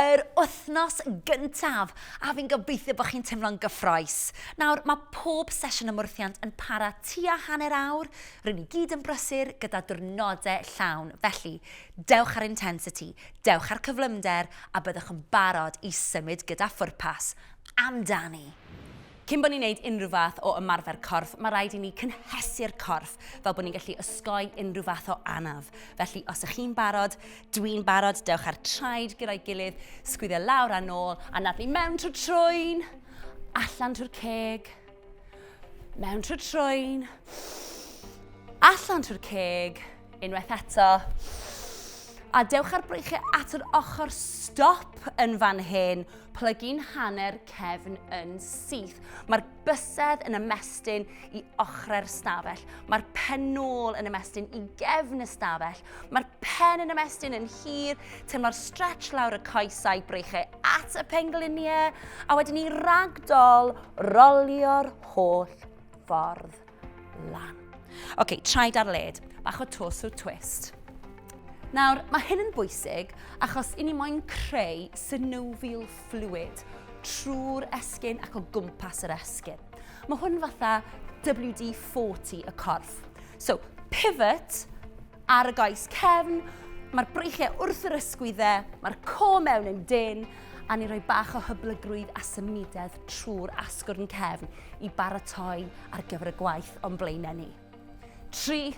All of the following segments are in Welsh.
Yr wythnos gyntaf, a fi'n gobeithio bod chi'n teimlo'n gyffroes. Nawr, mae pob sesiwn ymwrthiant yn para tua hanner awr, rŷn ni gyd yn brysur gyda diwrnodau llawn, felly dewch ar intensity, dewch ar cyflymder a byddwch yn barod i symud gyda phwrpas. Amdani! Cyn bod ni'n neud unrhyw fath o ymarfer corff, mae rhaid i ni cynhesu'r corff fel bod ni'n gallu osgoi unrhyw fath o anaf. Felly, os ych chi'n barod, dwi'n barod, dewch â'r traed gyda'i gilydd, sgwyddio lawr a nôl, anadlu mewn trwy'r trwyn, allan trwy'r ceg, mewn trwy'r trwyn, allan trwy'r ceg, unwaith eto. A dewch â'r breichiau at yr ochr stop yn fan hyn, plygu'n hanner cefn yn syth. Mae'r bysedd yn ymestyn i ochrau'r stafell. Mae'r pen nôl yn ymestyn i gefn y stafell. Mae'r pen yn ymestyn yn hir, teimlo'r stretch lawr y coesau, breichiau at y pengliniau, a wedyn i ragdol rolio'r holl ffordd lan. Oce, okay, traed ar led, bach o torso twist. Nawr, mae hyn yn bwysig achos i ni moyn creu synovial fluid trwy'r esgyn ac o gwmpas yr esgyn. Mae hwn fatha WD-40 y corff. So, pivot ar y goes cefn, mae'r breichiau wrth yr ysgwyddau, mae'r co mewn yn dyn, a ni rhoi bach o hyblygrwydd a symudedd trwy'r asgwrn cefn i baratoi ar gyfer y gwaith o'n blaenau ni. 3,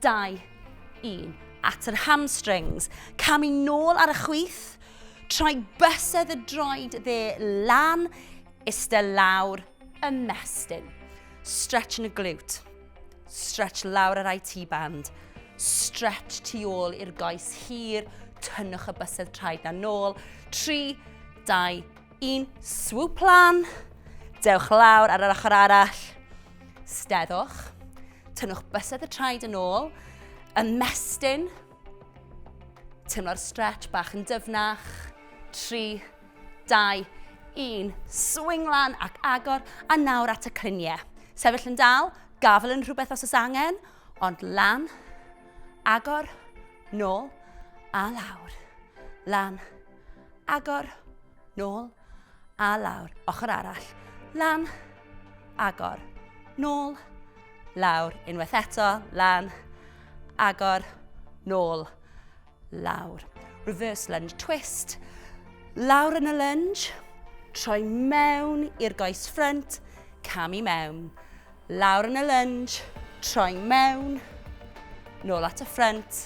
2, 1. At yr hamstrings. Camu nôl ar y chwith, troi bysedd y droed dde lan, iste lawr, ymestyn. Stretch yn y glute. Stretch lawr yr IT band. Stretch tu ôl i'r goes hir. Tynnwch y bysedd traed na nôl. 3, 2, 1. Swoop lan. Dewch lawr ar yr ochr arall. Steddwch. Tynnwch bysedd y traed yn ôl. Ymestyn. Teimlo'r stretch bach yn dyfnach. 3, 2, 1. Swing lan ac agor. A nawr at y cliniau. Sefyll yn dal, gafel yn rhywbeth os oes angen, ond lan, agor, nôl, a lawr. Lan, agor, nôl, a lawr. Ochr arall. Lan, agor, nôl, lawr. Unwaith eto, lan, agor, nôl, lawr. Reverse lunge twist. Lawr yn y lunge, troi mewn i'r goes ffrynt, cam i mewn. Lawr yn y lunge, troi mewn, nôl at y ffrynt,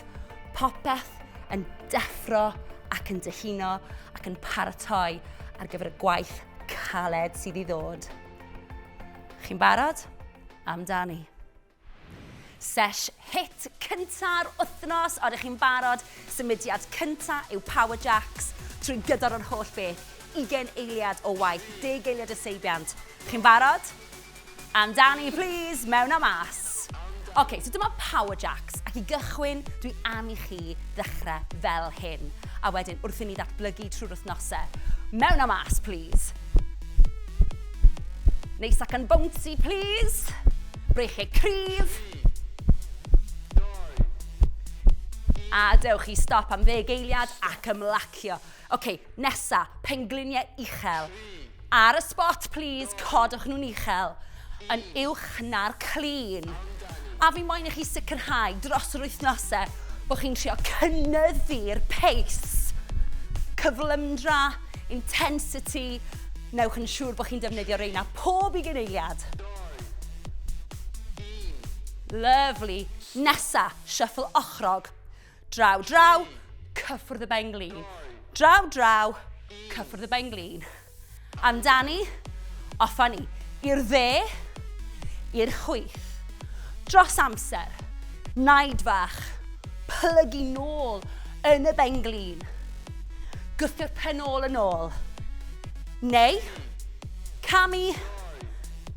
popeth yn deffro ac yn dyhuno ac yn paratoi ar gyfer y gwaith caled sydd i ddod. Chi'n barod? Amdani. Sesh hit cynta'r wythnos, odych chi'n barod? Symudiad cynta yw Power Jacks trwy gydol yr holl beth. 20 eiliad o waith, 10 eiliad o seibiant. Chi'n barod? Amdani, please, mewn a mas. Ok, so dyma Power Jacks, ac i gychwyn, dwi am i chi ddechrau fel hyn. A wedyn, wrth i ni ddatblygu trwy'r wythnosau. Mewn a mas, please. Neis ac yn bouncy, please. Breichiau cryf. A dewch i stop am ddeg eiliad ac ymlacio. Oce, okay, nesa, pengliniau uchel. Ar y spot, please, codwch nhw'n uchel. Yn uwch na'r clun. A fi moyn i chi sicrhau dros yr wythnosau bod chi'n trio cynyddu'r pace. Cyflymdra, intensity, newch yn siŵr bod chi'n defnyddio reina pob ugain eiliad. Lovely. Nesa, shuffle ochrog. Draw, draw, cyffwrdd y benglin. Draw, draw, cyffwrdd y benglin. Amdani, off â ni. I'r dde, i'r chwith. Dros amser, naid fach, plygu nôl yn y benglin. Gwthio'r pen ôl yn ôl. Neu, camu,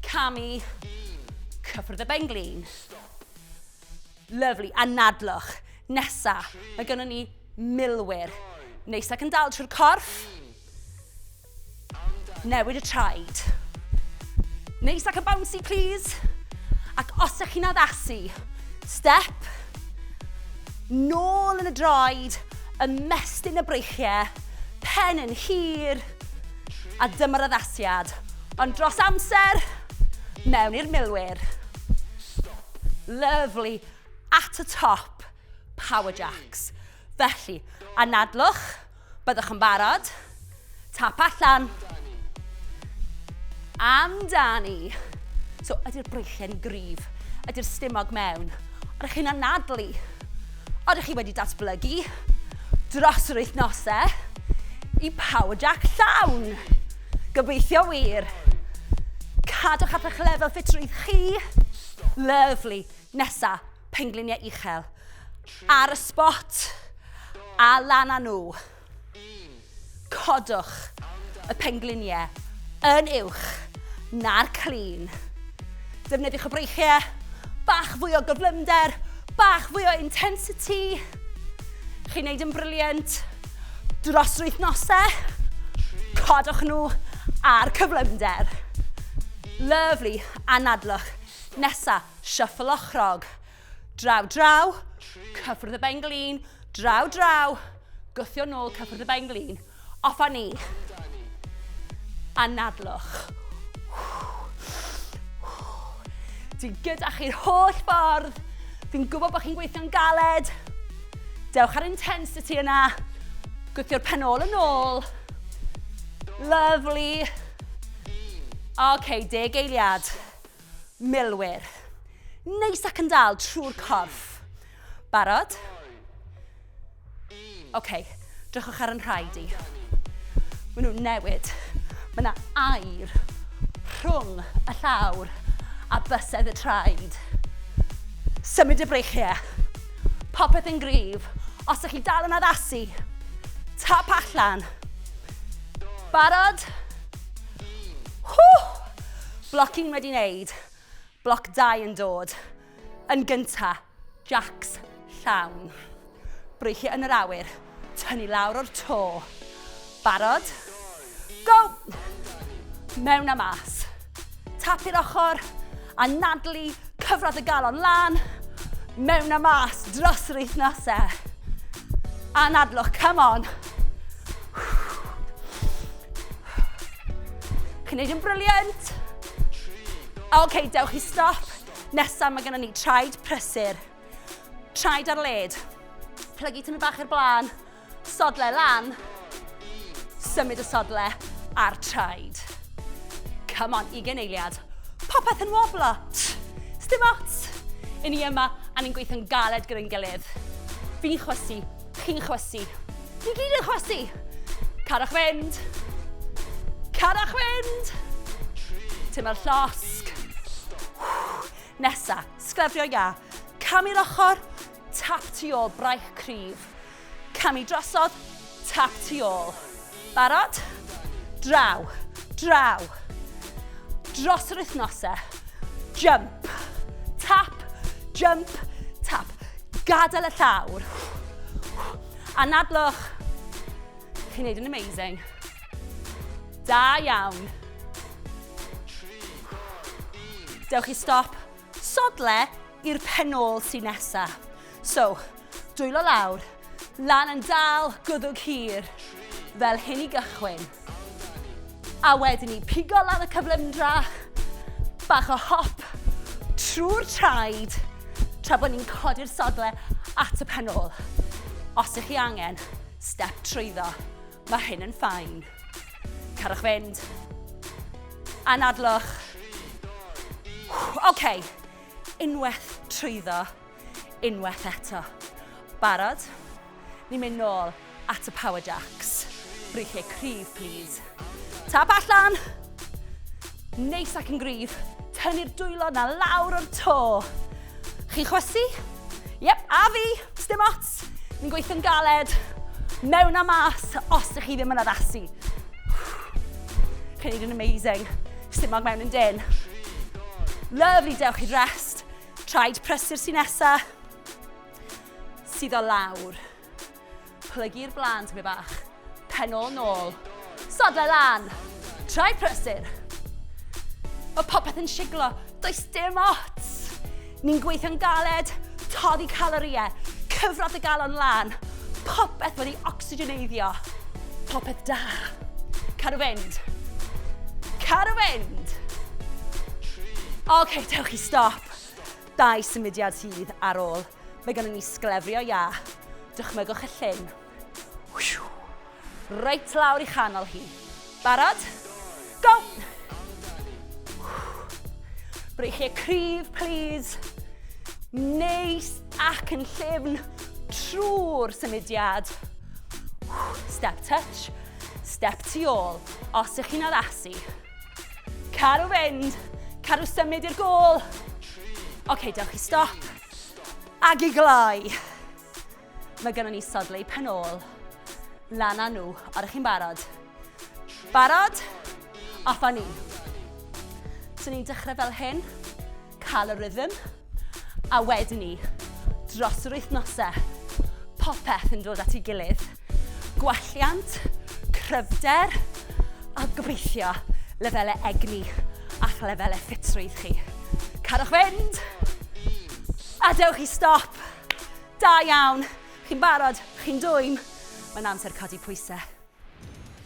camu, cyffwrdd y benglin. Lyfli, anadlwch. Nesa, mae gynnon ni milwyr. Neis ac yn dal trwy'r corff. Newid y traed. Neis ac yn bouncy, please. Ac os ydych chi'n addasu, step, nôl yn y droed, ymestyn y breichiau, Pen yn hir. A dyma'r addasiad. Ond dros amser, mewn i'r milwyr. Lovely. At y top, power jacks. Felly, anadlwch, byddwch yn barod. Tap allan. Amdani. So, ydy'r breichiau'n gryf? Ydy'r stumog mewn? Ydych chi'n anadlu? Ydych chi wedi datblygu dros yr wythnosau i Power Jack llawn? Gobeithio wir. Cadwch at eich lefel ffitrwydd chi. Lovely. Nesa, pengliniau uchel. Ar y spot, a lan â nhw. Codwch y pengliniau yn uwch na'r clun. Defnyddiwch y breichiau, bach fwy o gyflymder, bach fwy o intensity. Chi'n neud yn brilliant. Dros yr wythnosau, codwch nhw ar cyflymder. Lovely, anadlwch. Nesa, shuffle ochrog. Draw, draw, cyffwrdd y ben-glin, draw, draw, gwthio nôl, cyffwrdd y ben-glin. Off â ni. Anadlwch. Dwi gyda chi'r holl ffordd. Fi'n gwybod bod chi'n gweithio'n galed. Dewch ar intensity yna. Gwthio'r pen ôl yn ôl. Lovely. OK, deg eiliad. Milwyr. Neis ac yn dal trwy'r corff. Barod? OK, drychwch ar yn rhaid i. Maen nhw'n newid. Mae yna air rhwng y llawr a bysedd y traed. Symud y breichiau. Popeth yn gryf. Os ydych chi dal yn addasu, tap allan. Barod? Hw! Bloc un wedi wneud. Bloc 2 yn dod. Yn gynta, jacks llawn. Breichiau yn yr awyr. Tynnu lawr o'r to. Barod? Go! Mewn a mas. Tap i'r ochr. Anadlu. Cyfradd y galon lan. Mewn a mas dros yr wythnosau. Anadlwch, come on. Chi'n neud yn brilliant. OK, dewch i stop. Nesa, mae gennym ni traed prysur. Traed ar led. Plygu tymor bach i'r blaen. Sodle lan. Symud y sodle a'r traed. Come on, 20 eiliad. Popeth yn woblo. Sdim ots. I ni yma, a ni'n gweithio'n galed gyda'n gilydd. Fi'n chwysu, chi'n chwysu. Ni gyd yn chwysu. Carwch fynd. Carwch fynd. Teimlo'r llosg. Nesa, sglefrio iâ. Cam i'r ochr, tap tu ôl, braich cryf. Camu drosodd, tap tu ôl. Barod? Draw, draw. Dros yr wythnosau. Jump, tap, jump, tap. Gadael y llawr. Anadlwch. Chi'n neud yn amazing. Da iawn. Dewch i stop. Sodle i'r pen ôl sy'n nesa. So, dwylo lawr, lan yn dal, gwddwg hir, fel hyn i gychwyn. A wedyn ni pigo lan y cyflymdra, bach o hop trwy'r traed, tra bod ni'n codi'r sodle at y pen ôl. Os ych chi angen, step trwyddo. Mae hyn yn ffain. Carwch fynd. Anadlwch. OK, unwaith trwyddo, unwaith eto. Barod? Ni'n mynd nôl at y power jacks. Breichiau cryf, please. Tap allan. Neis ac yn gryf. Tynnu'r dwylo na lawr o'r to. Chi'n chwysu? Yep, a fi. Sdim ots. Ni'n gweithio'n galed. Mewn a mas, os ydych chi ddim yn addasu. Chi'n neud yn amazing. Stumog mewn yn dyn. Lovely, dewch i rest. Traed prysur sy'n nesa. Sydd o lawr. Plygu'r blaen tyfu bach. Pen ôl nôl. Sodle lan. Traed prysur. Mae popeth yn siglo. Does dim ots. Ni'n gweithio'n galed, toddi calorïau, cyfradd y galon lan. Popeth wedi oxygeneiddio. Popeth da. Cadw fynd. Cadw fynd. Ok, dewch i stop. Dau symudiad sydd ar ôl. Mae gennym ni sglefrio iâ. Dychmygwch y llyn. Reit lawr i chanol hi. Barod? Go! Breichiau cryf, please. Neis ac yn llyfn trwy'r symudiad. Step touch, step tu ôl, os ych chi'n addasu. Cadw fynd, cadw symud i'r gôl. Oce, okay, dewch i stop. Ag i gloi. Mae gennym ni sodlu pen ôl. Lan â nhw, oeddech chi'n barod? Barod? Off â ni. So ni'n dechrau fel hyn, cael y rhythm, a wedyn ni, dros yr wythnosau, popeth yn dod at ei gilydd. Gwelliant, cryfder, a gobeithio lefelau egni a'ch lefelau ffitrwydd chi. Cadwch fynd! A dewch i stop! Da iawn! Chi'n barod? Chi'n dwym? Mae'n amser codi pwysau.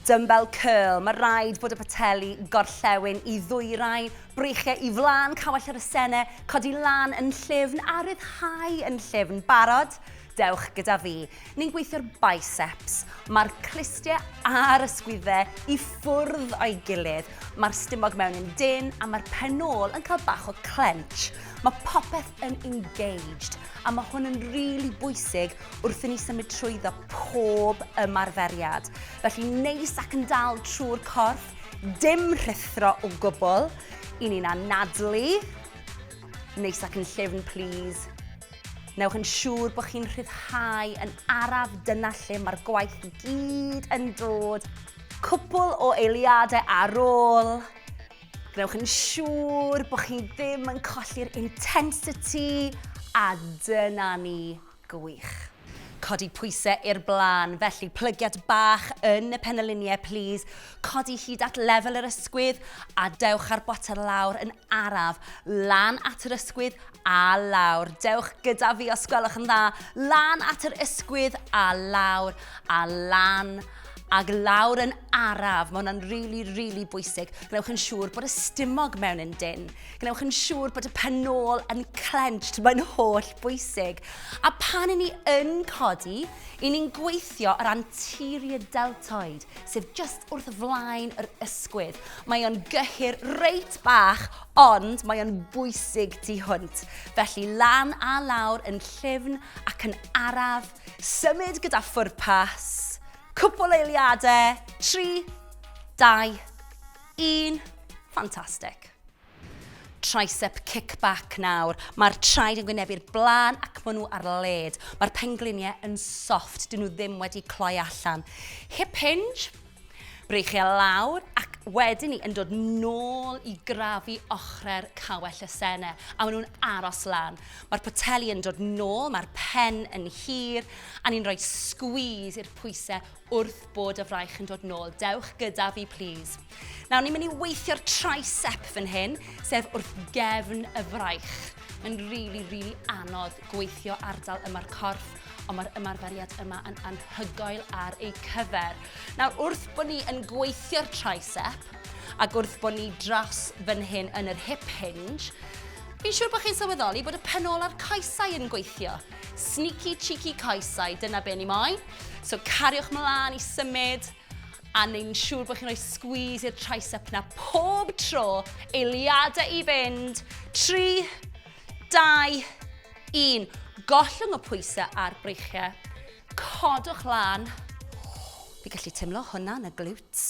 Dumbbell curl, mae rhaid bod y poteli gorllewin i ddwyrain, breichiau i flaen cawell yr asennau, codi lan yn llyfn a rhyddhau yn llyfn. Barod? Dewch gyda fi. Ni'n gweithio'r biceps. Mae'r clustiau a'r ysgwyddau i ffwrdd o'i gilydd. Mae'r stumog mewn yn dyn a mae'r pen ôl yn cael bach o clench. Mae popeth yn engaged a mae hwn yn rili really bwysig wrth i ni symud trwyddo pob ymarferiad. Felly neis ac yn dal trwy'r corff, dim rhuthro o gwbl. I ni'n anadlu. Neis ac yn llyfn, please. Newch yn siŵr bod chi'n rhyddhau yn araf, dyna lle mae'r gwaith i gyd yn dod. Cwpl o eiliadau ar ôl. Gwnewch yn siŵr bod chi ddim yn colli'r intensity a dyna ni, gwych. Codi pwysau i'r blaen, felly plygiad bach yn y penyluniau, please. Codi hyd at lefel yr ysgwydd a dewch â'r botel lawr yn araf, lan at yr ysgwydd a lawr. Dewch gyda fi os gwelwch yn dda. Lan at yr ysgwydd a lawr a lan ag lawr yn araf. Mae hwnna'n rili, really, rili really bwysig. Gwnewch yn siŵr bod y stumog mewn yn dyn. Gwnewch yn siŵr bod y penôl yn clenched. Mae'n holl bwysig. A pan i ni yn codi, i ni'n gweithio yr anterior deltoid, sef just wrth flaen yr ysgwydd. Mae o'n gyhyr reit bach, ond mae o'n bwysig tu hwnt. Felly lan a lawr yn llyfn ac yn araf, symud gyda phwrpas, cwpl eiliadau, 3, 2, 1, ffantastig. Tricep kickback nawr. Mae'r traed yn gwynebu'r blaen ac maen nhw ar led. Mae'r pengliniau yn soft, dyn nhw ddim wedi cloi allan. Hip hinge, Breichiau lawr ac wedyn ni yn dod nôl i grafu ochrau'r cawell y sene a maen nhw'n aros lan. Mae'r poteli yn dod nôl, mae'r pen yn hir a ni'n rhoi squeeze i'r pwysau wrth bod y fraich yn dod nôl. Dewch gyda fi, please. Nawr, ni'n mynd i weithio'r tricep fan hyn, sef wrth gefn y fraich. Mae'n rili, really, rili really anodd gweithio ardal yma'r corff, ond mae'r ymarferiad yma yn anhygoel ar ei cyfer. Nawr, wrth bod ni yn gweithio'r tricep, ac wrth bod ni dros fan hyn yn yr hip hinge, fi'n siŵr bod chi'n sylweddoli bod y penol a'r coesau yn gweithio. Sneaky, cheeky coesau, dyna be ni moyn. So cariwch mlaen i symud, a neu'n siŵr bod chi'n rhoi squeeze i'r tricep na pob tro. Eiliadau i fynd. 3, 2, 1. Gollwng y pwysau a'r breichiau. Codwch lan. Fi gallu teimlo hwnna yn y glutes.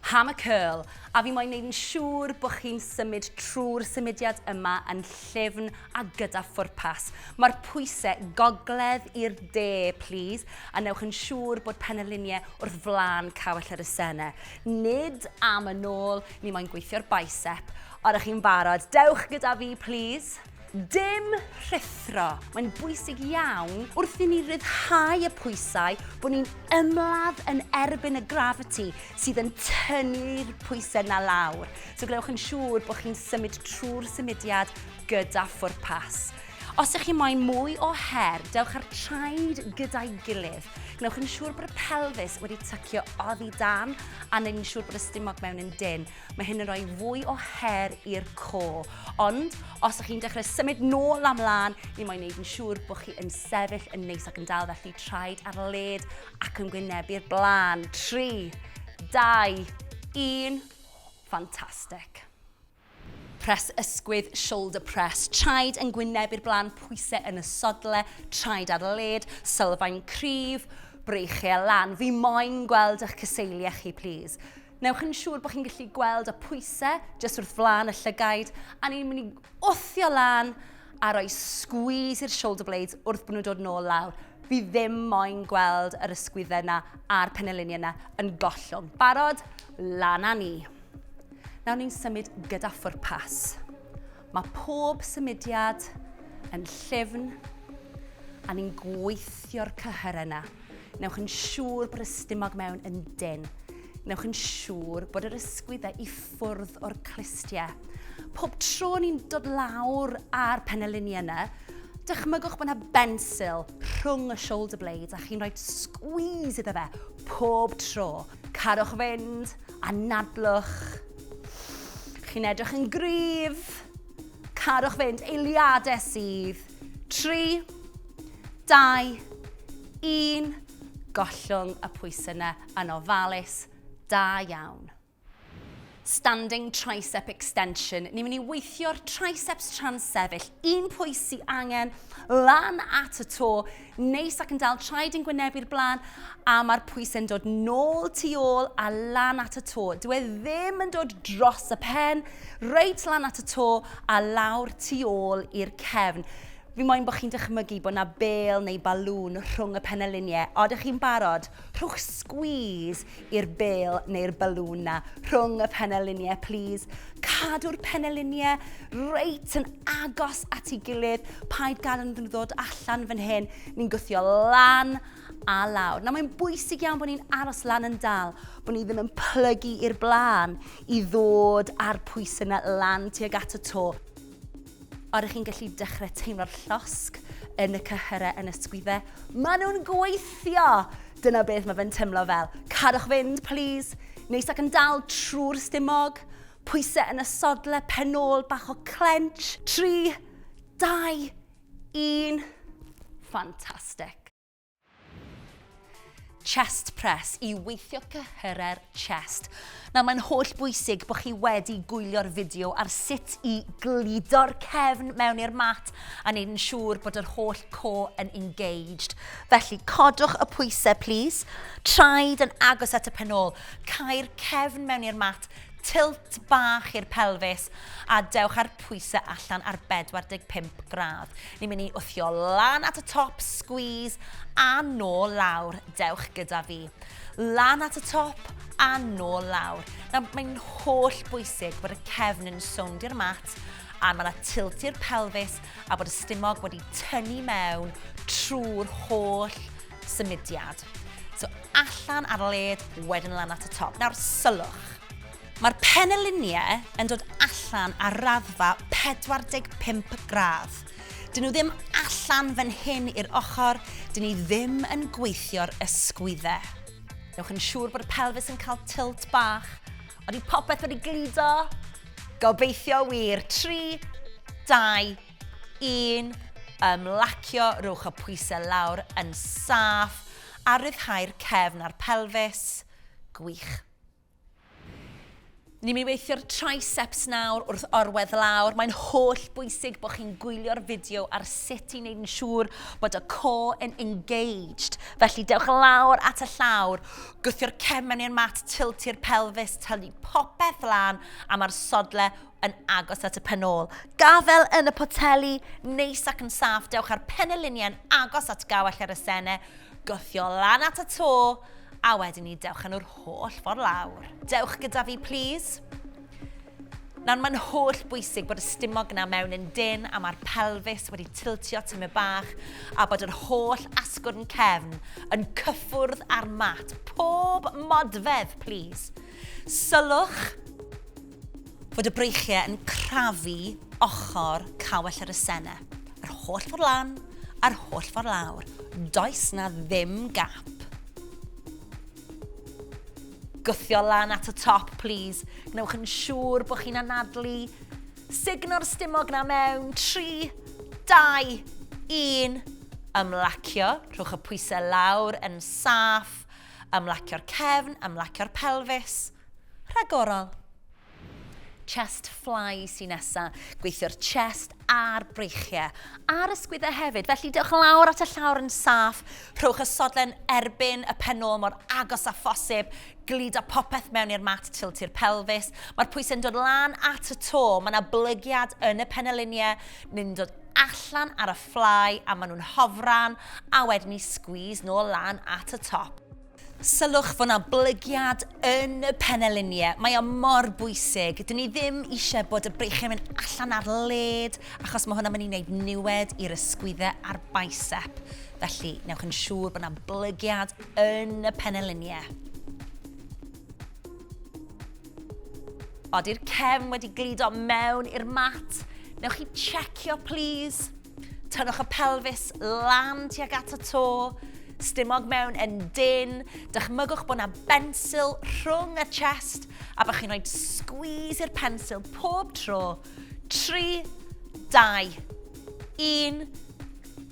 Hammer curl. A fi moyn neud yn siŵr bod chi'n symud trwy'r symudiad yma yn llyfn a gyda phwrpas. Mae'r pwysau gogledd i'r de, please, a newch yn siŵr bod penyluniau wrth flaen cawell yr asennau. Nid am yn ôl, ni moyn gweithio'r bicep. Oeddech chi'n barod? Dewch gyda fi, please. Dim rhuthro. Mae'n bwysig iawn wrth i ni ryddhau y pwysau bod ni'n ymladd yn erbyn y gravity sydd yn tynnu'r pwysau na lawr. So gwnewch yn siŵr bod chi'n symud trwy'r symudiad gyda phwrpas. Os ydych chi moyn mwy o her, dewch â'r traed gyda'i gilydd. Gwnewch yn siŵr bod y pelfis wedi tycio oddi dan a wneud yn siŵr bod y stumog mewn yn dyn. Mae hyn yn rhoi fwy o her i'r co. Ond, os ydych chi'n dechrau symud nôl a mlaen, ni moyn wneud yn siŵr bod chi yn sefyll yn neis ac yn dal, felly traed ar led ac yn gwynebu'r blaen. 3, 2, 1, ffantastig. Press ysgwydd, shoulder press. Traed yn gwynebu'r blaen, pwysau yn y sodle, traed ar led, sylfaen cryf, breichiau lan. Fi moyn gweld eich cyseiliau chi, please. Newch yn siŵr bod chi'n gallu gweld y pwysau jyst wrth flaen y llygaid, a ni'n mynd i wthio lan a rhoi squeeze i'r shoulder blades wrth bod nhw'n dod nôl lawr. Fi ddim moyn gweld yr ysgwyddau yna a'r peneliniau yna yn gollwng. Barod? Lan â ni. Nawr ni'n symud gyda phwrpas. Mae pob symudiad yn llyfn a ni'n gweithio'r cyhyrau yna. Newch yn siŵr bod y stumog mewn yn dynn. Newch yn siŵr bod yr ysgwyddau i ffwrdd o'r clustiau. Pob tro ni'n dod lawr ar peneliniau yna, dychmygwch bod yna bensil rhwng y shoulder blades a chi'n rhoi squeeze iddo fe pob tro. Carwch fynd, anadlwch. Chi'n edrych yn gryf. Carwch fynd, eiliadau sydd. 3, 2, 1. Gollwng y pwysau yna yn ofalus. Da iawn. Standing tricep extension. Ni'n mynd i weithio'r triceps tra'n sefyll. Un pwys sy'n angen lan at y to, neis ac yn dal traed yn gwynebu'r blaen, a mae'r pwysau'n dod nôl tu ôl a lan at y to. Dyw e ddim yn dod dros y pen, reit lan at y to a lawr tu ôl i'r cefn. Fi moyn bod chi'n dychmygu bod 'na bêl neu balŵn rhwng y peneliniau. Odych chi'n barod? Rhowch squeeze i'r bêl neu'r balŵn 'na rhwng y peneliniau, plîs. Cadw'r peneliniau reit yn agos at ei gilydd. Paid gadael iddyn nhw ddod allan fan hyn. Ni'n gwthio lan a lawr. Nawr mae'n bwysig iawn bod ni'n aros lan yn dal, bod ni ddim yn plygu i'r blaen i ddod â'r pwysau yna lan tuag at y to. Oeddech chi'n gallu dechrau teimlo'r llosg yn y cyhyrau yn y sgwyddau? Maen nhw'n gweithio! Dyna beth mae fe'n teimlo fel. Cadwch fynd, please. Neis ac yn dal trwy'r stumog. Pwysau yn y sodle, pen ôl, bach o clench. 3, 2, 1. Fantastic. Chest press i weithio cyhyrau'r chest. Nawr mae'n holl bwysig bod chi wedi gwylio'r fideo ar sut i gludo'r cefn mewn i'r mat a wneud yn siŵr bod yr holl core yn engaged. Felly codwch y pwysau please, traed yn agos at y pen ôl, cau'r cefn mewn i'r mat, tilt bach i'r pelfis a dewch â'r pwysau allan ar 45 gradd. Ni'n mynd i wthio lan at y top, squeeze, a nôl lawr. Dewch gyda fi. Lan at y top a nôl lawr. Nawr, mae'n holl bwysig bod y cefn yn sownd i'r mat a mae yna tilt i'r pelfis a bod y stumog wedi tynnu mewn trwy'r holl symudiad. So allan ar led, wedyn lan at y top. Nawr sylwch. Mae'r peneliniau yn dod allan ar raddfa 45 gradd. Dyn nhw ddim allan fan hyn i'r ochr, dyn ni ddim yn gweithio'r ysgwyddau. Newch yn siŵr bod y pelfis yn cael tilt bach. Oeddi popeth wedi gludo? Gobeithio wir. 3, 2, 1. Ymlacio, rhowch y pwysau lawr yn saff a rhyddhau'r cefn a'r pelfis. Gwych. Ni'n mynd i weithio'r triceps nawr wrth orwedd lawr. Mae'n holl bwysig bod chi'n gwylio'r fideo ar sut i wneud yn siŵr bod y core yn engaged. Felly dewch lawr at y llawr, gwthio'r cefn mewn i'r mat, tiltio'r pelfis, tynnu popeth lan a mae'r sodle yn agos at y pen ôl. Gafel yn y poteli, neis ac yn saff, dewch â'r peneliniau'n agos at gawell ar y sene, gwthio lan at y to, a wedyn ni dewch â nhw'r holl ffordd lawr. Dewch gyda fi, please. Nawr, mae'n holl bwysig bod y stumog yna mewn yn dyn a mae'r pelfis wedi tiltio tymed bach a bod yr holl asgwrn cefn yn cyffwrdd â'r mat. Pob modfedd, please. Sylwch fod y breichiau yn crafu ochr cawell yr asennau. Yr holl ffordd lan a'r holl ffordd lawr. Does na ddim gap. Gwthio lan at y top, please. Gwnewch yn siŵr bod chi'n anadlu. Sugno'r stumog na mewn. 3, 2, 1. Ymlacio. Rhowch y pwysau lawr yn saff. Ymlacio'r cefn, ymlacio'r pelfis. Rhagorol. Chest fly sy'n nesa. Gweithio'r chest a'r breichiau. A'r ysgwyddau hefyd. Felly dewch lawr at y llawr yn saff. Rhowch y sodlen erbyn y pen ôl mor agos â phosib. Gludo popeth mewn i'r mat tiltu'r pelfis. Mae'r pwysau'n dod lan at y to. Mae yna blygiad yn y peneliniau. Ni'n dod allan ar y fly a maen nhw'n hofran. A wedyn ni squeeze nôl lan at y top. Sylwch fod 'na blygiad yn y peneliniau. Mae o mor bwysig. Dyn ni ddim eisiau bod y breichiau'n mynd allan ar led, achos mae hwnna'n mynd i wneud niwed i'r ysgwyddau a'r bicep. Felly, newch yn siŵr bod 'na blygiad yn y peneliniau. Ody'r cefn wedi gludo mewn i'r mat? Newch chi checio, please. Tynnwch y pelfis lan tuag at y to, stumog mewn yn dyn, dychmygwch bod yna bensil rhwng y chest a bod chi'n rhoi squeeze i'r pensil pob tro. 3, 2, 1.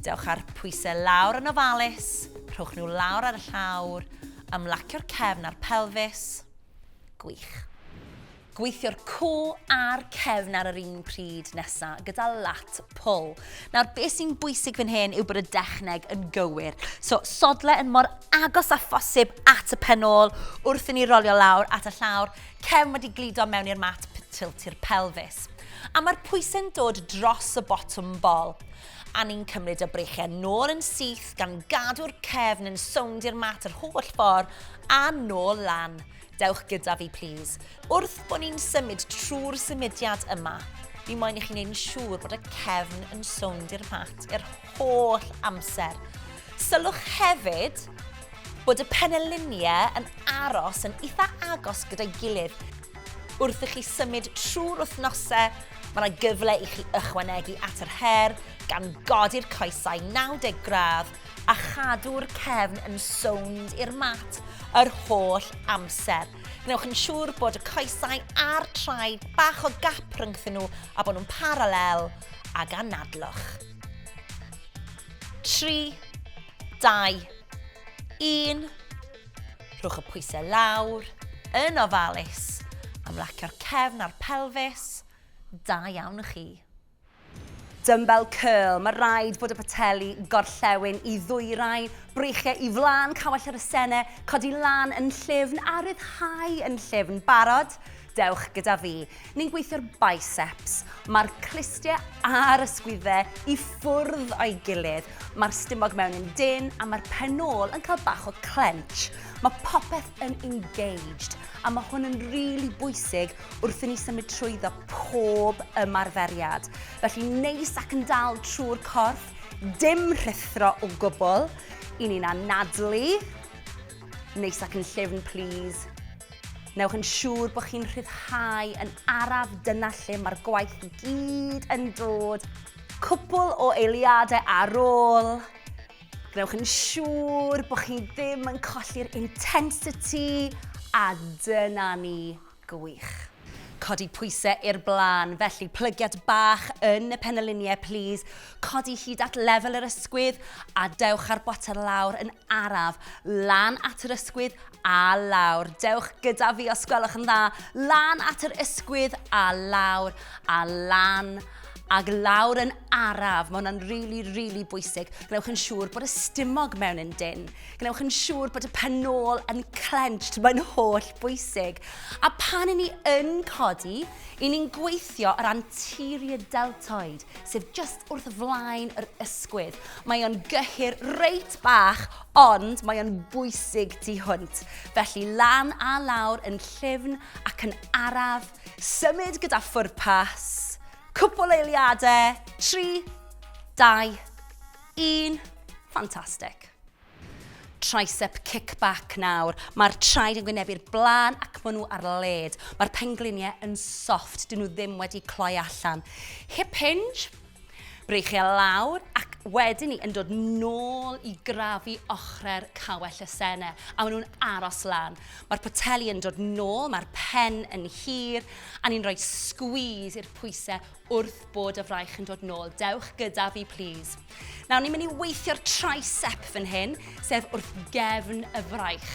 Dewch â'r pwysau lawr yn ofalus, rhowch nhw lawr ar y llawr, ymlacio'r cefn a'r pelfis. Gwych. Gweithio'r co a'r cefn ar yr un pryd nesa, gyda lat pull. Nawr, beth sy'n bwysig fan hyn yw bod y dechneg yn gywir. So, sodle yn mor agos â phosib at y pen ôl wrth i ni rolio lawr at y llawr, cefn wedi gludo mewn i'r mat tiltu'r pelfis. A mae'r pwysau'n dod dros y botwm bol. A ni'n cymryd y breichiau nôl yn syth gan gadw'r cefn yn sownd i'r mat yr holl ffordd a nôl lan. Dewch gyda fi, plîs. Wrth bod ni'n symud trwy'r symudiad yma, fi moyn i chi wneud yn siŵr bod y cefn yn sownd i'r mat i'r holl amser. Sylwch hefyd bod y peneliniau yn aros yn eitha agos gyda'i gilydd. Wrth i chi symud trwy'r wythnosau, mae yna gyfle i chi ychwanegu at yr her gan godi'r coesau 90 gradd a chadw'r cefn yn sownd i'r mat yr holl amser. Gwnewch yn siŵr bod y coesau a'r traed bach o gap rhyngthyn nhw a bod nhw'n paralel ag anadlwch. 3, 2, 1. Rhowch y pwysau lawr, yn ofalus, amlacio'r cefn a'r pelfis. Da iawn chi. Dumbbell curl, mae rhaid bod y poteli gorllewin i ddwyrain, breichiau i flaen cawell yr asennau, codi lan yn llyfn a rhyddhau yn llyfn. Barod? Dewch gyda fi. Ni'n gweithio'r biceps. Mae'r clustiau a'r ysgwyddau i ffwrdd o'i gilydd. Mae'r stumog mewn yn dyn a mae'r pen ôl yn cael bach o clench. Mae popeth yn engaged a mae hwn yn rili really bwysig wrth i ni symud trwyddo pob ymarferiad. Felly neis ac yn dal trwy'r corff, dim rhuthro o gwbl. I ni'n anadlu. Neis ac yn llyfn, please. Newch yn siŵr bod chi'n rhyddhau yn araf, dyna lle mae'r gwaith i gyd yn dod. Cwpl o eiliadau ar ôl. Gwnewch yn siŵr bod chi ddim yn colli'r intensity a dyna ni. Gwych. Codi pwysau i'r blaen, felly plygiad bach yn y peneliniau, plîs. Codi hyd at lefel yr ysgwydd a dewch â'r botel lawr yn araf. Lan at yr ysgwydd a lawr. Dewch gyda fi os gwelwch yn dda. Lan at yr ysgwydd a lawr a lan ag lawr yn araf. Mae hwnna'n rili, really, rili really bwysig. Gwnewch yn siŵr bod y stumog mewn yn dyn. Gwnewch yn siŵr bod y pen ôl yn clenched, mae'n holl bwysig. A pan i ni yn codi, i ni'n gweithio yr anterior deltoid, sef just wrth flaen yr ysgwydd. Mae o'n gyhyr reit bach, ond mae o'n bwysig tu hwnt. Felly lan a lawr yn llyfn ac yn araf, symud gyda phwrpas, cwpl eiliadau, 3, 2, 1, ffantastig. Tricep kickback nawr. Mae'r traed yn gwynebu'r blaen ac maen nhw ar led. Mae'r pengliniau yn soft, dyn nhw ddim wedi cloi allan. Hip hinge, breichiau lawr ac Wedyn ni yn dod nôl i grafu ochrau'r cawell y sene, a maen nhw'n aros lan. Mae'r poteli yn dod nôl, mae'r pen yn hir, a ni'n rhoi squeeze i'r pwysau wrth bod y fraich yn dod nôl. Dewch gyda fi, please. Nawr, ni'n mynd i weithio'r tricep fan hyn, sef wrth gefn y fraich.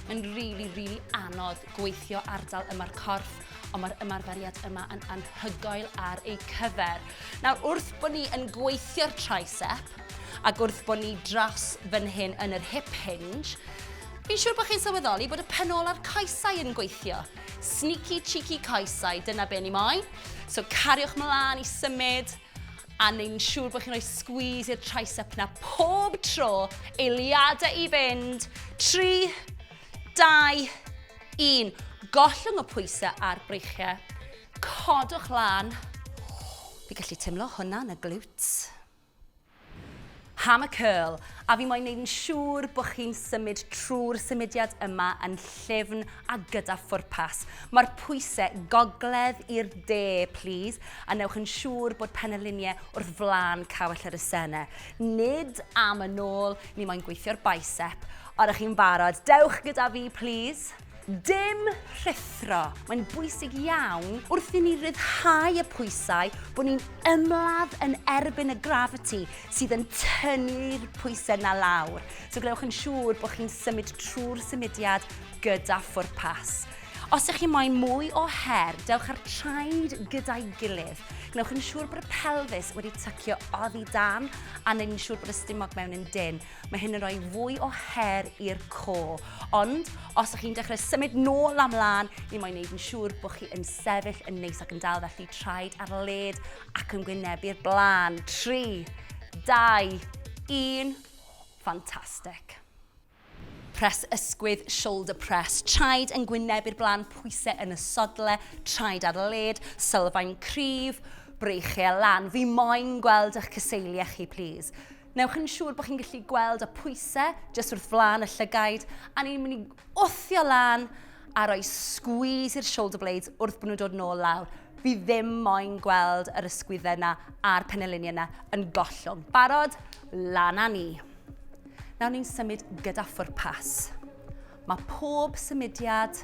Mae'n rili, really, rili really anodd gweithio ardal yma'r corff, ond mae'r ymarferiad yma yn anhygoel ar ei cyfer. Nawr, wrth bod ni yn gweithio'r tricep, ac wrth bod ni dros fan hyn yn yr hip hinge, fi'n siŵr bod chi'n sylweddoli bod y pen ôl a'r coesau yn gweithio. Sneaky, cheeky coesau, dyna be ni moyn. So cariwch mlaen i symud, a neu'n siŵr bod chi'n rhoi squeeze i'r tricep na pob tro, eiliadau i fynd. 3, 2, 1. Gollwng y pwysau a'r breichiau. Codwch lan. Fi gallu teimlo hwnna yn y glutes. Hammer curl. A fi moyn neud yn siŵr bod chi'n symud trwy'r symudiad yma yn llyfn a gyda phwrpas. Mae'r pwysau gogledd i'r de, please, a newch yn siŵr bod peneliniau wrth flaen cawell yr ysene. Nid am yn ôl, ni moyn gweithio'r bicep. Odych chi'n barod? Dewch gyda fi, please. Dim rhuthro. Mae'n bwysig iawn wrth i ni ryddhau y pwysau bod ni'n ymladd yn erbyn y gravity sydd yn tynnu'r pwysau na lawr. So gwnewch yn siŵr bod chi'n symud trwy'r symudiad gyda phwrpas. Os ydych chi moyn mwy o her, dewch â'r traed gyda'i gilydd. Gwnewch yn siŵr bod y pelfis wedi tycio oddi dan a wneud yn siŵr bod y stumog mewn yn dynn. Mae hyn yn rhoi fwy o her i'r co. Ond, os ydych chi'n dechrau symud nôl a mlaen, ni moyn wneud yn siŵr bod chi yn sefyll yn neis ac yn dal, felly traed ar led ac yn gwynebu'r blaen. 3, 2, 1. Fantastic. Press ysgwydd, shoulder press. Traed yn gwynebu'r blaen, pwysau yn y sodle, traed ar led, sylfaen cryf, breichiau lan. Fi moyn gweld eich cyseiliau chi, please. Newch yn siŵr bod chi'n gallu gweld y pwysau jyst wrth flaen y llygaid, a ni'n mynd i wthio lan a rhoi squeeze i'r shoulder blades wrth bod nhw'n dod nôl lawr. Fi ddim moyn gweld yr ysgwyddau yna a'r peneliniau yna yn gollwng. Barod? Lan â ni. Nawr ni'n symud gyda phwrpas. Mae pob symudiad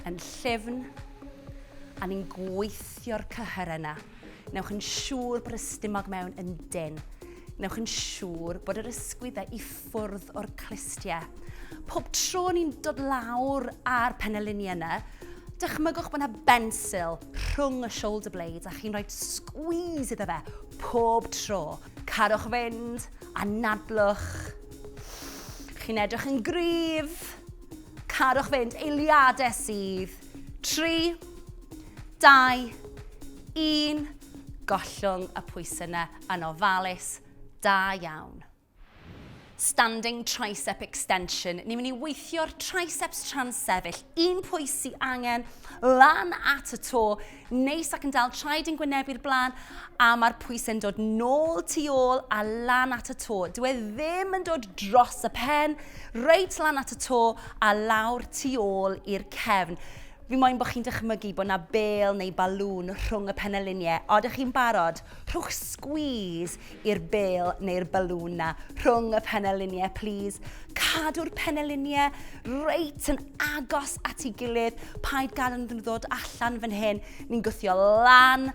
yn llyfn a ni'n gweithio'r cyhyrau yna. Newch yn siŵr bod y stumog mewn yn dynn. Newch yn siŵr bod yr ysgwyddau i ffwrdd o'r clustiau. Pob tro ni'n dod lawr ar peneliniau yna, dychmygwch bod yna bensil rhwng y shoulder blades a chi'n rhoi squeeze iddo fe pob tro. Carwch fynd, anadlwch. Chi'n edrych yn gryf. Carwch fynd, eiliadau sydd. 3, 2, 1. Gollwng y pwysau yna yn ofalus. Da iawn. Standing tricep extension. Ni'n mynd i weithio'r triceps tra'n sefyll. Un pwys sy'n angen lan at y to, neis ac yn dal traed yn gwynebu'r blaen, a mae'r pwysau'n dod nôl tu ôl a lan at y to. Dyw e ddim yn dod dros y pen, reit lan at y to a lawr tu ôl i'r cefn. Fi moyn bod chi'n dychmygu bod 'na bêl neu balŵn rhwng y peneliniau. Odych chi'n barod? Rhowch squeeze i'r bêl neu'r balŵn 'na rhwng y peneliniau, plîs. Cadw'r peneliniau reit yn agos at ei gilydd. Paid gadael iddyn nhw ddod allan fan hyn. Ni'n gwthio lan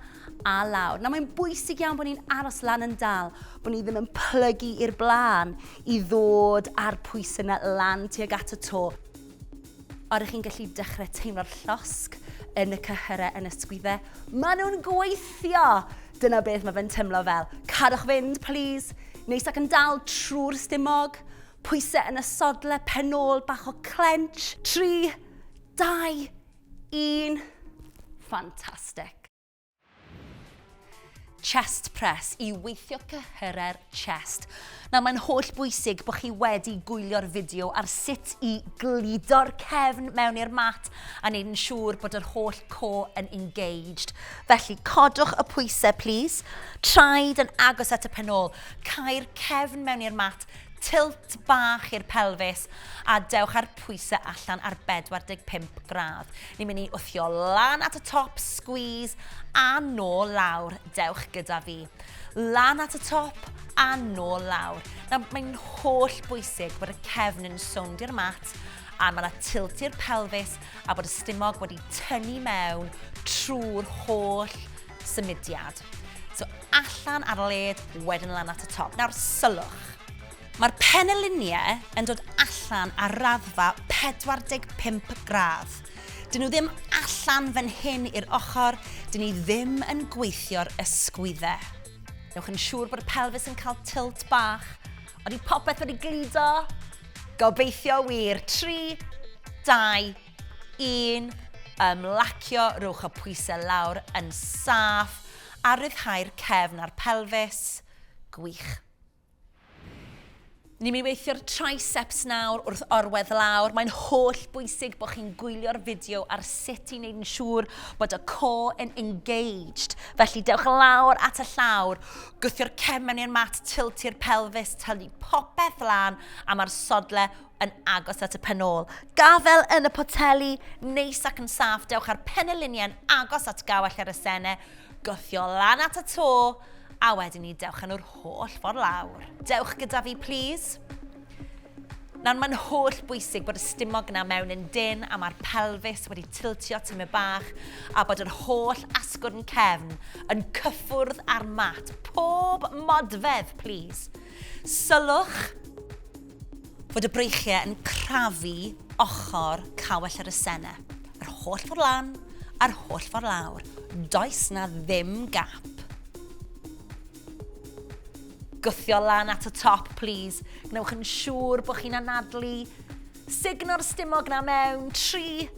a lawr. Nawr mae'n bwysig iawn bod ni'n aros lan yn dal, bod ni ddim yn plygu i'r blaen i ddod â'r pwysau yna lan tuag at y to. Oeddech chi'n gallu dechrau teimlo'r llosg yn y cyhyrau yn y sgwyddau? Maen nhw'n gweithio! Dyna beth mae fe'n teimlo fel. Cadwch fynd, please. Neis ac yn dal trwy'r stumog. Pwysau yn y sodle, pen ôl, bach o clench. 3, 2, 1. Fantastic. Chest press i weithio cyhyrau'r chest. Nawr mae'n holl bwysig bod chi wedi gwylio'r fideo ar sut i gludo'r cefn mewn i'r mat a wneud yn siŵr bod yr holl core yn engaged. Felly codwch y pwysau please, traed yn agos at y pen ôl, cau'r cefn mewn i'r mat, Tilt bach i'r pelfis a dewch â'r pwysau allan ar 45 gradd. Ni'n mynd i wthio lan at y top, squeeze, a nôl lawr. Dewch gyda fi. Lan at y top a nôl lawr. Nawr, mae'n holl bwysig bod y cefn yn sownd i'r mat a mae yna tilt i'r pelfis a bod y stumog wedi tynnu mewn trwy'r holl symudiad. So allan ar led, wedyn lan at y top. Nawr sylwch. Mae'r peneliniau yn dod allan ar raddfa 45 gradd. Dyn nhw ddim allan fan hyn i'r ochr, dyn ni ddim yn gweithio'r ysgwyddau. Newch yn siŵr bod y pelfis yn cael tilt bach. Oeddi popeth wedi gludo? Gobeithio wir. 3, 2, 1. Ymlacio, rhowch y pwysau lawr yn saff a rhyddhau'r cefn a'r pelfis. Gwych. Ni'n mynd i weithio'r triceps nawr wrth orwedd lawr. Mae'n holl bwysig bod chi'n gwylio'r fideo ar sut i wneud yn siŵr bod y core yn engaged. Felly dewch lawr at y llawr, gwthio'r cefn mewn i'r mat, tiltu'r pelfis, tynnu popeth lan a mae'r sodle yn agos at y pen ôl. Gafel yn y poteli, neis ac yn saff, dewch â'r peneliniau'n agos at gawell yr asennau, Gwthio lan at y to, a wedyn ni dewch â nhw'r holl ffordd lawr. Dewch gyda fi, please. Nawr, mae'n holl bwysig bod y stumog yna mewn yn dyn a mae'r pelfis wedi tiltio tymed bach a bod yr holl asgwrn cefn yn cyffwrdd â'r mat. Pob modfedd, please. Sylwch fod y breichiau yn crafu ochr cawell yr asennau. Yr holl ffordd lan a'r holl ffordd lawr. Does na ddim gap. Gwthio lan at y top, please. Gwnewch yn siŵr bod chi'n anadlu. Sugno'r stumog na mewn. 3,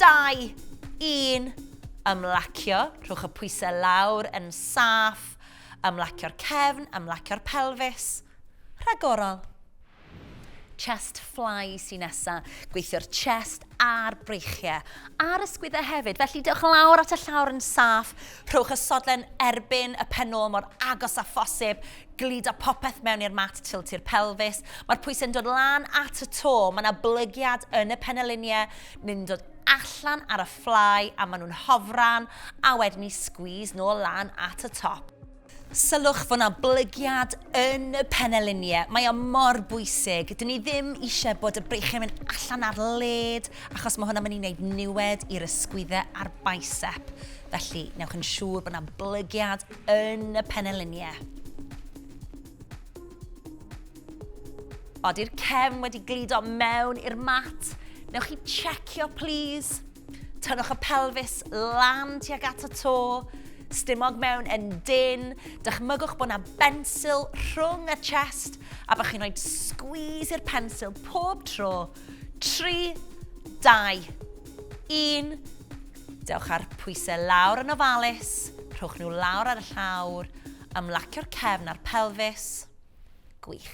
2, 1. Ymlacio. Rhowch y pwysau lawr yn saff. Ymlacio'r cefn, ymlacio'r pelfis. Rhagorol. Chest fly sy'n nesa. Gweithio'r chest a'r breichiau. A'r ysgwyddau hefyd. Felly dewch lawr at y llawr yn saff. Rhowch y sodlen erbyn y pen ôl mor agos â phosib. Gludo popeth mewn i'r mat tiltu'r pelfis. Mae'r pwysau'n dod lan at y to. Mae yna blygiad yn y peneliniau. Ni'n dod allan ar y fly a maen nhw'n hofran. A wedyn ni squeeze nôl lan at y top. Sylwch fod 'na blygiad yn y peneliniau. Mae o mor bwysig. Dyn ni ddim eisiau bod y breichiau'n mynd allan ar led, achos mae hwnna'n mynd i wneud niwed i'r ysgwyddau a'r bicep. Felly, newch yn siŵr bod 'na blygiad yn y peneliniau. Ody'r cefn wedi gludo mewn i'r mat? Newch chi checio, please. Tynnwch y pelfis lan tuag at y to, stumog mewn yn dyn, dychmygwch bod yna bensil rhwng y chest a bod chi'n rhoi squeeze i'r pensil pob tro. 3, 2, 1. Dewch â'r pwysau lawr yn ofalus, rhowch nhw lawr ar y llawr, ymlacio'r cefn a'r pelfis. Gwych.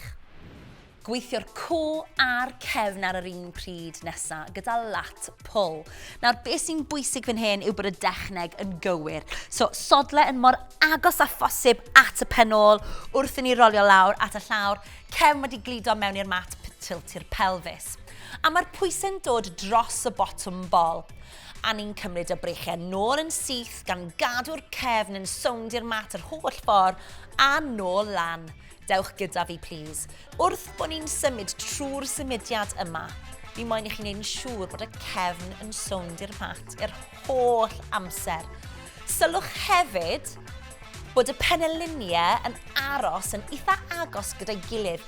Gweithio'r co a'r cefn ar yr un pryd nesa, gyda lat pull. Nawr, beth sy'n bwysig fan hyn yw bod y dechneg yn gywir. So, sodle yn mor agos â phosib at y pen ôl wrth i ni rolio lawr at y llawr, cefn wedi gludo mewn i'r mat, tiltu'r pelfis. A mae'r pwysau'n dod dros y botwm bol. A ni'n cymryd y breichiau nôl yn syth gan gadw'r cefn yn sownd i'r mat yr holl ffordd a nôl lan. Dewch gyda fi, plîs. Wrth bod ni'n symud trwy'r symudiad yma, fi moyn i chi wneud yn siŵr bod y cefn yn sownd i'r mat yr holl amser. Sylwch hefyd bod y peneliniau yn aros yn eitha agos gyda'i gilydd.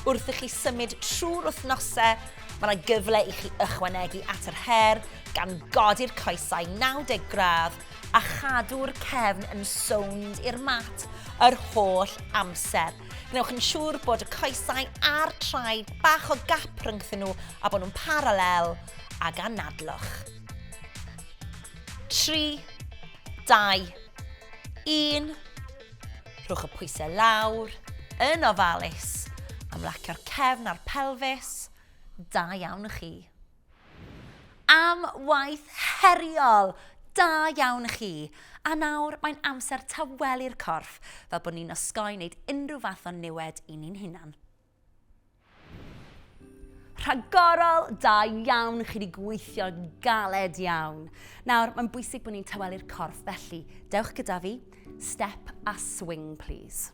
Wrth i chi symud trwy'r wythnosau, mae yna gyfle i chi ychwanegu at yr her gan godi'r coesau 90 gradd a chadw'r cefn yn sownd i'r mat yr holl amser. Gwnewch yn siŵr bod y coesau a'r traed bach o gap rhyngthyn nhw a bod nhw'n paralel ag anadlwch. 3, 2, 1. Rhowch y pwysau lawr, yn ofalus, amlacio'r cefn a'r pelfis. Da iawn chi. Am waith heriol! Da iawn chi! A nawr mae'n amser tawelu'r corff, fel bod ni'n osgoi wneud unrhyw fath o niwed i ni'n hunan. Rhagorol, da iawn, chi wedi gweithio galed iawn. Nawr, mae'n bwysig bod ni'n tawelu'r corff, felly dewch gyda fi, step a swing, please.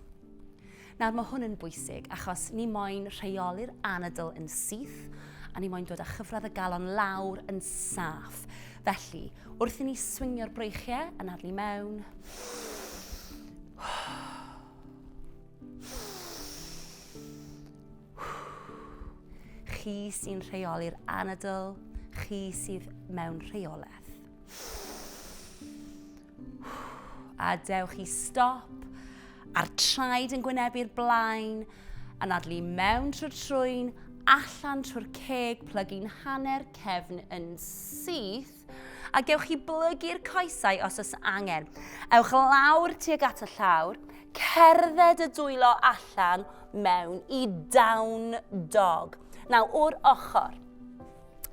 Nawr, mae hwn yn bwysig achos ni moyn rheoli'r anadl yn syth a ni moyn dod â chyfradd y galon lawr yn saff. Felly, wrth i ni swingio'r breichiau, anadlu mewn, Chi sy'n rheoli'r anadl, chi sydd mewn rheolaeth. A dewch i stop, a'r traed yn gwynebu'r blaen, anadlu mewn trwy'r trwyn, allan trwy'r ceg, plygu'n hanner cefn yn syth, a gewch chi blygu'r coesau os oes angen. Ewch lawr tuag at y llawr, cerdded y dwylo allan mewn i down dog. Nawr, o'r ochr,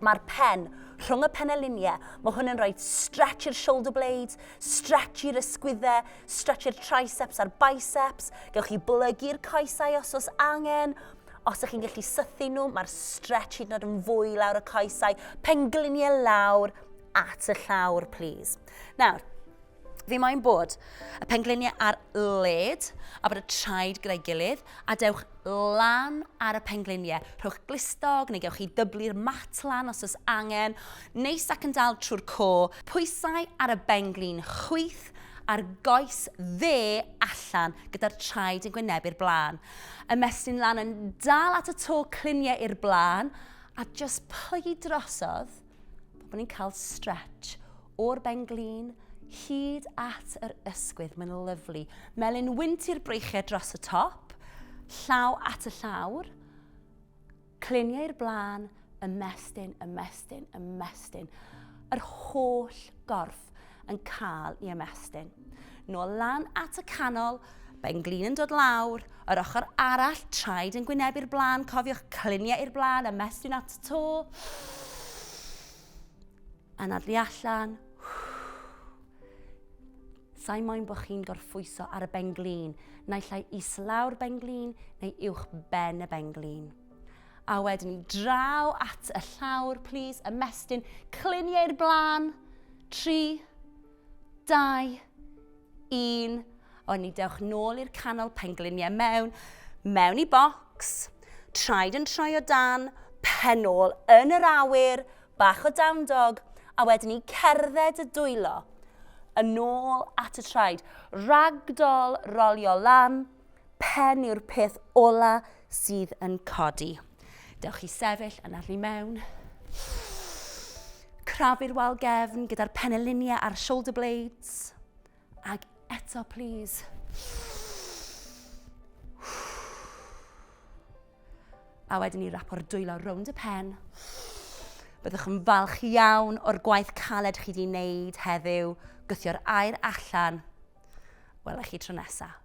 mae'r pen rhwng y peneliniau, mae hwn yn rhoi stretch i'r shoulder blades, stretch i'r ysgwyddau, stretch i'r triceps a'r biceps. Gewch chi blygu'r coesau os oes angen. Os ydych chi'n gallu sythu nhw, mae'r stretch hyd yn oed yn fwy lawr y coesau. Pengliniau lawr at y llawr, please. Nawr, fi moyn bod y pengliniau ar led a bod y traed gyda'i gilydd a dewch lan ar y pengliniau. Rhowch glustog neu gewch chi dyblu'r mat lan os oes angen. Neis ac yn dal trwy'r co. Pwysau ar y benglin chwith a'r goes dde allan gyda'r traed yn gwynebu'r blaen. Ymestyn lan yn dal at y to cliniau i'r blaen a just plygu drosodd bod ni'n cael stretch o'r ben-glin hyd at yr ysgwydd. Mae'n lyflu. Melyn wynt i'r breichiau dros y top, llaw at y llawr, Cliniau i'r blaen, ymestyn, ymestyn, ymestyn. Yr holl gorff yn cael ei ymestyn. Nôl lan at y canol, ben-glin yn dod lawr, yr ochr arall, traed yn gwynebu'r blaen, cofiwch cliniau i'r blaen, ymestyn at y to. Anadlu allan. Sa'i moyn bod chi'n gorffwyso ar y ben-glin, naill ai islaw'r ben-glin neu uwch ben y ben-glin. A wedyn ni draw at y llawr, please, ymestyn, cliniau i'r blaen. 3, 2, 1. A wedyn ni dewch nôl i'r canol, pengliniau mewn, mewn i bocs, traed yn troi o dan, pen ôl yn yr awyr, bach o down dog, a wedyn ni cerdded y dwylo yn ôl at y traed. Ragdoll rolio lan, pen yw'r peth ola sydd yn codi. Dewch i sefyll, anadlu mewn. Crafu'r wal gefn gyda'r peneliniau a'r shoulder blades. Ag eto, please. A wedyn ni rapo'r dwylo rownd y pen. Byddwch yn falch iawn o'r gwaith caled chi wedi wneud heddiw. Gwthio'r aer allan. Wela chi tro nesaf.